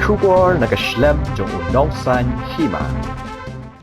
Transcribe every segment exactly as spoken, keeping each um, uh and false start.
Khubor na ka shlem jong u Nongsaiñ Hima.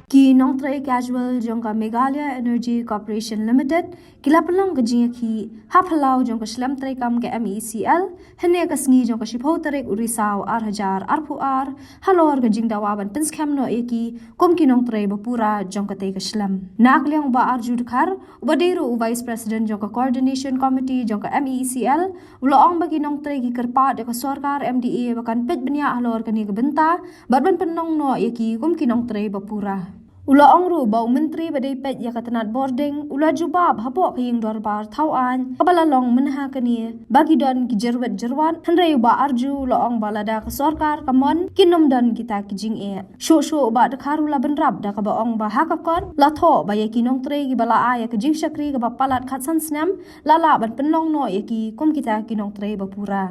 Ki nongtrei casual jong ka Meghalaya Energy Corporation Limited ki la pynlong ka jingïakhih ha phyllaw jong ka shlem treikam ka M E C L hynne ka sngi jong ka shiphew tarik u Risaw ar hajar arphew ar halor ka jingdawa ban pynskhem noh ïa ki kum ki nongtrei bapura jong katei ka shlem. Na ka liang u Bah Arju Dkhar, uba dei ruh u Vice President jong ka Coordination Committee jong ka M E C L, u la ong ba ki nongtrei ki kyrpad ïa ka sorkar M D A ba kan peit bniah halor kane ka bynta bad ban pynlong noh ïa ki kum ki nongtrei bapura. U la ong ruh ba u Myntri ba dei peit ïa ka tnat bording u la jubab hapoh ka ïing dorbar thaw aiñ kaba la long mynha kane ba ki don ki jyrwit jyrwan, hynrei u Bah Arju u la ong ba lada ka sorkar ka mon kin ym don kita ki jingeh. Shuh shuh u Bah Dkhar u la bynrap da kaba ong ba ha ka kot la thoh ba ïa ki nongtrei kiba la ai ïa ka jingshakri kaba palat khatsan snem la lah ban pynlong noh ïa ki kum kita ki nongtrei bapura.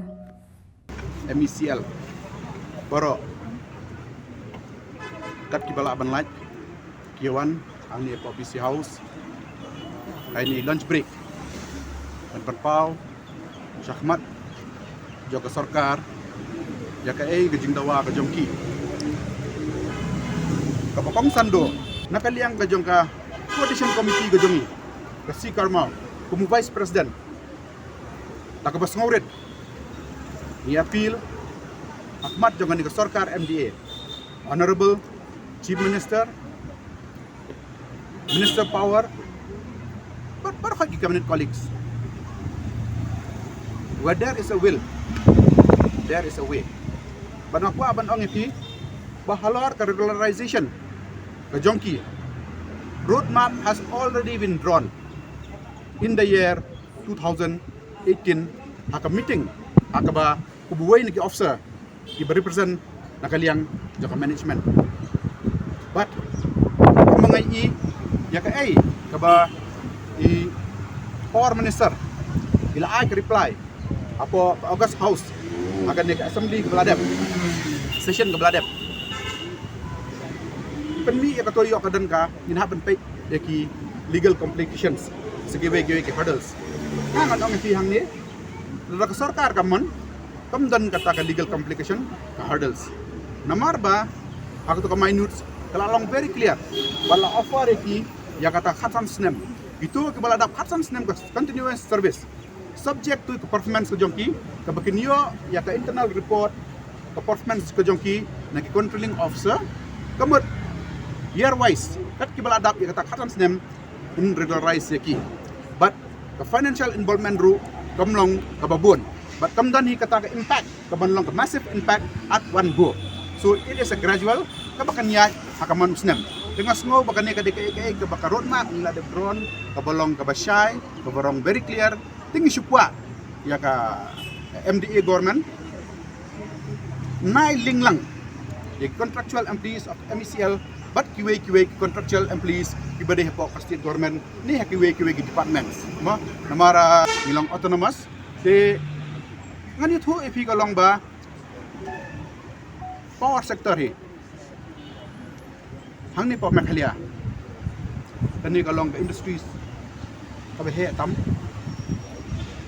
M E C L baroh kat kiba lah ban lait ki wan hangne hapoh B C House ha kane lunch break ban pynpaw shakhmat jong ka sorkar ïa kaei ka jingdawa ka jong ki. Kaba kongsan duh na ka liang ka jong ka Coordination Committee ka jong ngi, ka C Karma kum u Vice President, da kaba sngewrit ngi appeal ha khmat jong kane ka sorkar M D A, Honorable Chief Minister, Minister Power, bad baroh ki cabinet colleagues. Where there is a will, there is a way. Bad nga kwah ban ong ïa phi ba halor ka regularization ka jong ki, roadmap has already been drawn in the year two thousand eighteen ha ka meeting ha kaba kaba uwei na ki officer kiba represent na ka liang jong ka management. Bad kumba nga ïohi ïa kaei kaba i Power Minister i la ai ka reply hapoh August House ha kane ka assembly kaba la dep, session kaba la dep. Pynmih ïa kato ïoh ka don ka ngin hap ban peit ïa ki legal complications, sa kiwei kiwei ki hurdles. Nga ngan ong ïa phi hangne, lada ka sorkar ka mon, kam don kata ka legal complication, ka hurdles. Namar ba ha kato ka minutes ka la long very clear ba la offer ïa ki ïa kata khatsan snem. Kito kiba la dap khatsan snem ka continuous service, subject to ka performance ka jong ki, kaba kin ïoh ïa ka internal report ka performance ka jong ki na ki controlling officer. Ka mut year wise kat kiba la dap ïa kata khatsan snem in regularize ïa ki. Bad ka financial involvement ruh kam long kaba bun, bad kam don hi kata ka impact kaban long ka massive impact at one go. So it is a gradual kaba kan ïaid ha ka man u snem. Te nga sngew ba kane ka dei kaei kaei kaba ka roadmap ngi la dep drawn kaba long kaba shai, kaba long very clear. Te ngi shu kwah ïa ka M D A government nai link lang ïa ki contractual employees of M E C L bad kiwei kiwei ki contractual employees kiba dei hapoh ka state government ne ha kiwei kiwei ki departments. Mo, namar ngi long autonomous. Te ngan ïathuh ïa phi ka long ba power sector hi hangne hapoh Meghalaya, kane ka long ka industries kaba heh tam,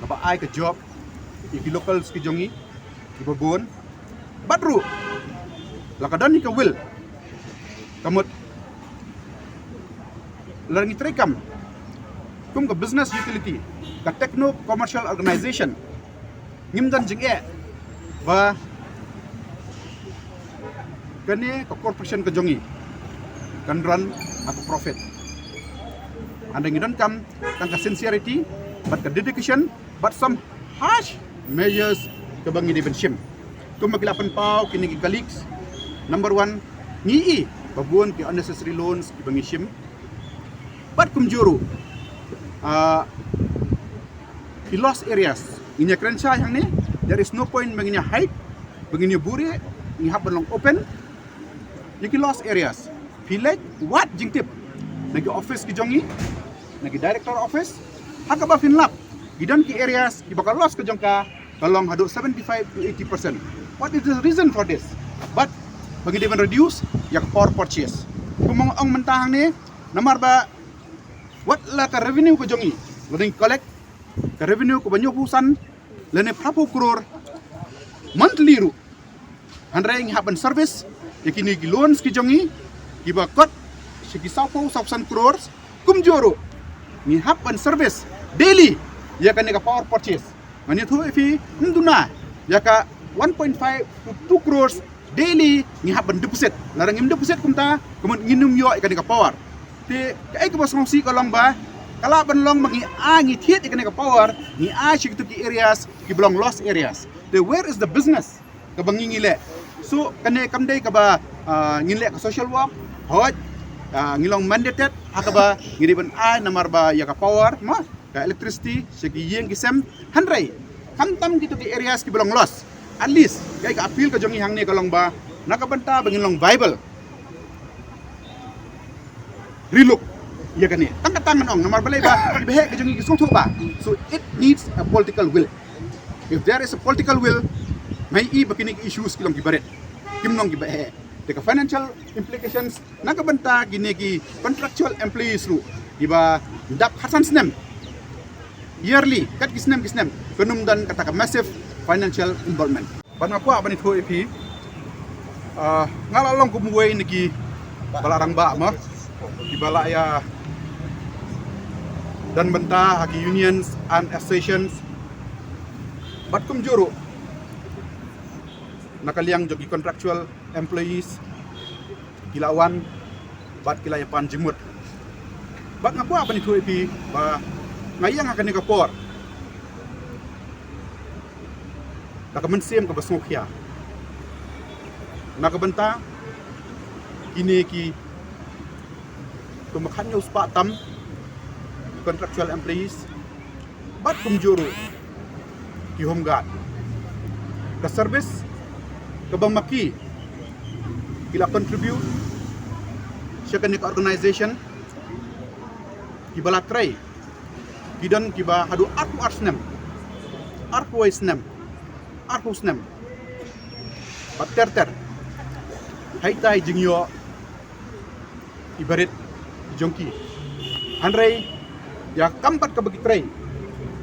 kaba ai ka job ïa ki locals ki jong ngi kiba bun. Bad ruh la ka don hi ka will, ka mut la ngi treikam kum ka business utility, ka techno commercial organization, ngim don jingeh ba kane ka corporation ka jong ngi kan run ha ka profit. Hynrei ngi donkam tang ka sincerity bad ka dedication bad some harsh measures kaba ngi dei ban shim. Kumba ki la pynpaw kine ki colleagues, number one, ngi i ba bun ki unnecessary loans kiba ngi shim. Bad kumjuh ruh, ah, ki lost areas ngin ïa kren shai hangne. There is no point ba ngin ïa hide, ba ngin ïa buhrieh, ngi hap ban long open. Ïa ki lost areas phi leit wad jingtip na ki office ki jong ngi, na ki director office, ha kaba phin lap ki don ki areas kiba ka lost ka jong ka ka long haduh seventy-five to eighty percent. What is the reason for this? But ba ngi dei ban reduce ïa ka power purchase. Kumba nga ong mynta hangne, namar ba wat la ka revenue ka jong ngi, la ngi collect ka revenue kaba hynñiewphew san lane phraphew crore monthly ruh, Hynrei ngi hap ban service ïa kine ki loans ki jong ngi, kiba kot sha ki saw phew saw san crores, kumjuh ruh ngi hap ban service daily ïa kane ka power purchase. Ngan ïathuh ïa phi, ym duna ïa ka one point five to two crores daily ngi hap ban deposit. Lada ngim deposit kumta, ka mut ngin ym ïoh ïa kane ka power. Te kaei kaba sngewsih ka long ba ka lah ban long ba ngi ai, ngi thied ïa kane ka power, ngi ai sha kitu ki areas kiba long lost areas. Te where is the business kaba ngi ngi leh? So kane kam dei kaba, ah, ngi leh ka social work, hooid, ah, ngi long mandated ha kaba ngi dei ban ai namar ba ïa ka power, ma ka electricity sha ki ïing ki sem. Hynrei khamtam kitu ki areas kiba long lost, at least kaei ka appeal ka jong ngi hangne ka long ba na ka bynta ba ngin long viable, relook ïa kane. Tang katne ngan ong namar balei ba ki baheh ka jong ngi ki sngewthuh ba. So it needs a political will. If there is a political will, ngi i ba kine ki issues ki long kiba rit, kim long kiba heh. Te ka financial implications na ka bynta kine ki contractual employees ruh kiba dap ha san snem, yearly, kat ki snem ki snem, kan ym don kata ka massive financial involvement. Bad nga kwah ban ïathuh ïa phi, ah, nga la long kum uwei na kiba la rangbah, ma, kiba la ïa don bynta ha ki unions and associations. Bad kumjuh ruh na ka liang jong ki contractual employees, ki la wan bad ki la ïa pan jingmut. Bad nga kwah ban ïathuh ïa phi ba nga ïeng ha kane ka por da ka mynsiem kaba sngewkhia na ka bynta kine ki kum ba khatñiew spah tam contractual employees, bad kumjuh ruh ki home guard. Ka service kaba ma ki ki la contribute sha kane ka organization, kiba la trei, ki don kiba haduh arphew ar snem, arphew wei snem, arphew snem bad ter ter. Haitai jingïoh iba rit jong ki. Hynrei ïa kam pat kaba ki trei,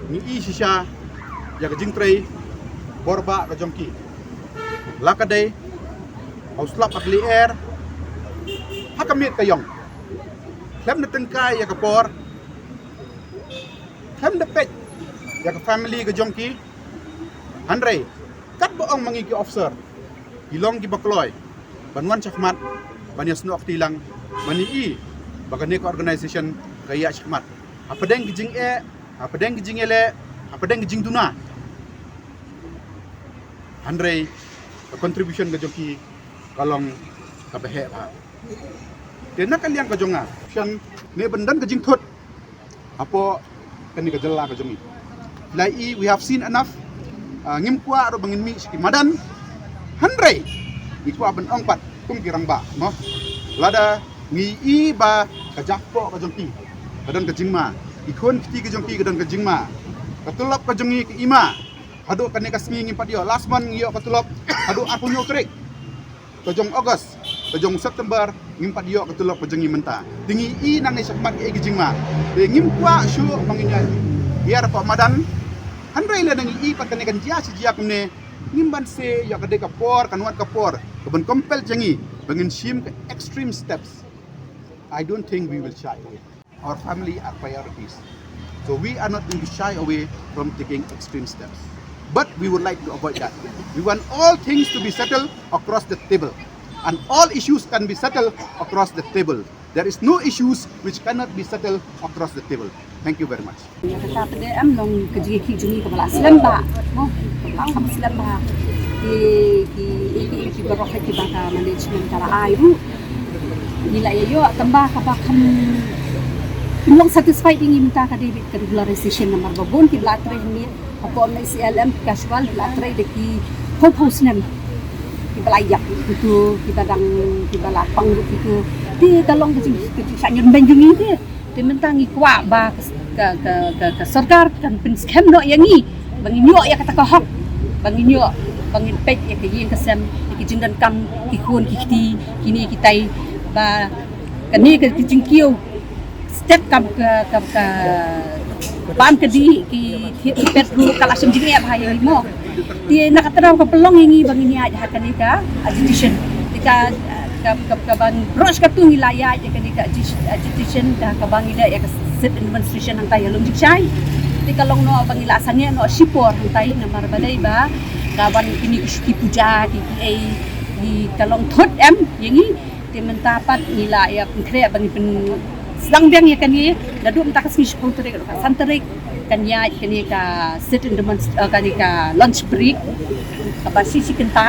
ngi i shisha ïa ka jingtrei bor ba ka jong ki. La ka dei ha u slap ha ka lyer, ha ka miet ka ïong. Khlem da tyngkai ïa ka por, khlem da peit ïa ka family ka jong ki. Hynrei katba ong ma ngi ki officer, ki long kiba kloi ban wan shakhmat, ban ïasnoh kti lang, ban ïohi ba kane ka organization ka ïa shakhmat hapdeng ki jingeh, hapdeng ki jingïaleh, hapdeng ki jingduna. Hynrei ka contribution ka jong ki ka long kaba heh bha. Te na ka liang ka jong nga, shan ne ban don ka jingthut hapoh kane ka jylla ka jong ngi. Phi la i, we have seen enough. Ah, ngim kwah ruh ba ngin mih sha ki madan. Hynrei ngi kwah ban ong pat kum ki rangbah, mo. Lada ngi i ba ka jaka ka jong ki ka don ka jingma, ki khun ki kti ka jong ki ka don ka jingma, ka tulop ka jong ngi ka i ma. Haduh kane ka sngi ngim pat ïoh. Last month ngi ïoh ka tulop haduh arphew hynñiew tarik ka jong August, ka jong September, ngim pat ïoh ka tulop ka jong ngi mynta. Te ngi i nangne shakhmat ki jingma. Te ngim kwah shuh ba ngin ïa hiar hapoh madan. Hynrei lada ngi i pat kane kan jia shi jia kumne, ngim banse ïa ka dei ka por, kan wan ka por kaban compel jong ngi ba ngin shim ka extreme steps. I don't think we will shy away. Our family are priorities. So we are not going to shy away from taking extreme steps. But we would like to avoid that. We want all things to be settled across the table. And all issues can be settled across the table. There is no issues which cannot be settled across the table. Thank you very much. Ïa kata pat de em long ka jingïakhih jong ngi kaba la slem bha. Mo, kaba la kham slem bha. Ki, ki, ki, ki, ki baroh kiba ka management ka la ai ruh. Ngi la ïa ïoh tang ba kaba kham, kim long satisfied ïa ngi mynta ka dei ka regularization namar ba bun kiba la trei hangne hapoh M C L M casual kiba la trei da ki phew phew snem. Kiba la ïap kito, kiba dang, kiba la pang kito. Te ka long ka jing, ka jingshah ñiewbeiñ jong ngi te. Te mynta ngi kwah ba ka, ka, ka, ka, ka sorkar kan pynskhem noh ïa ngi ba ngin ïoh ïa kata ka hok, ba ngin ïoh, ba ngin peit ïa ka ïing ka sem, ïa ki jingdonkam ki khun ki kti, kine kitai, ba kane ka, ka jingkiew step kam ka, ka, ka Bam ka dih ki thied ki pet ruh ka la shem jingeh bha ïa ngi mo. Te na kata ka daw ka pynlong ïa ngi ba ngin ïaid ha kane ka agitation. Te ka ka ka ka ban broh ka tu ngi la ïaid ïa kane ka agi- agitation da kaba ngi leh ïa ka sit-in demonstration hangtai ha Lumjingshai. Te ka long noh ba ngi la sangeh noh shipor hangtai namar balei ba ka ban kine ki shuki puja ki ki ei ki ka long thut em ïa ngi. Te mynta pat ngi la ïa pynkhreh ba ngi pynsdang biang ïa kane naduh mynta ka sngi shiphew tarik haduh ka san tarik kan ïaid kane ka sit-in demonst- eh, kane ka lunch break kaba shi shi kynta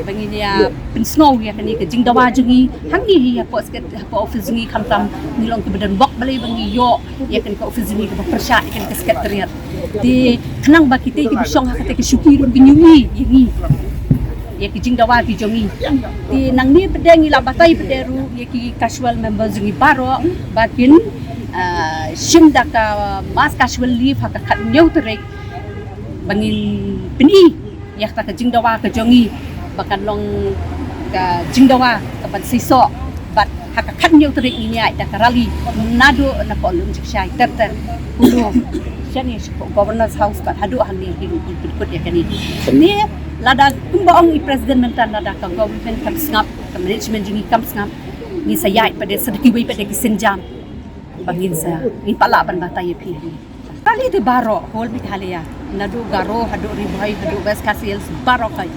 ba ngin ïa pynsngew ïa kane ka jingdawa jong ngi hangne hi hapoh sket hapoh office jong ngi khamtam ngi long kiba don bok balei ba ngi ïoh ïa kane ka office jong ngi kaba pyrshah ïa kane ka secretariat. Te khnang ba kita kiba shong ha kata ka shuki ruh kin ïohi ïa ngi ïa ki jingdawa ki jong ngi. Te nangne pat de ngi la batai pat de ruh ïa ki casual members jong ngi baroh ba kin ah, shim da ka mass casual leave ha ka khathynñiew tarik ba ngin pyni ïa kata ka jingdawa ka jong ngi ba kan long ka jingdawa ka ban seisoh bad ha ka khathynñiew tarik ngin ïaid da ka rally naduh na Lumjingshai ter ter. Hulu shane sha Governor's House bad haduh hangne hi ruh ngi pynkut ïa kane. Ne lada kumba ong i president mynta lada ka government kam sngap ka management jong ngi kam sngap ngi sa ïaid pat de sa da kiwei pat de ki sienjam. Ba ngin sa ngin pat lah ban batai ïa phi. Kali te baroh whole Meghalaya naduh Garo haduh Ri Bhoi haduh West Khasi Hills baroh kai.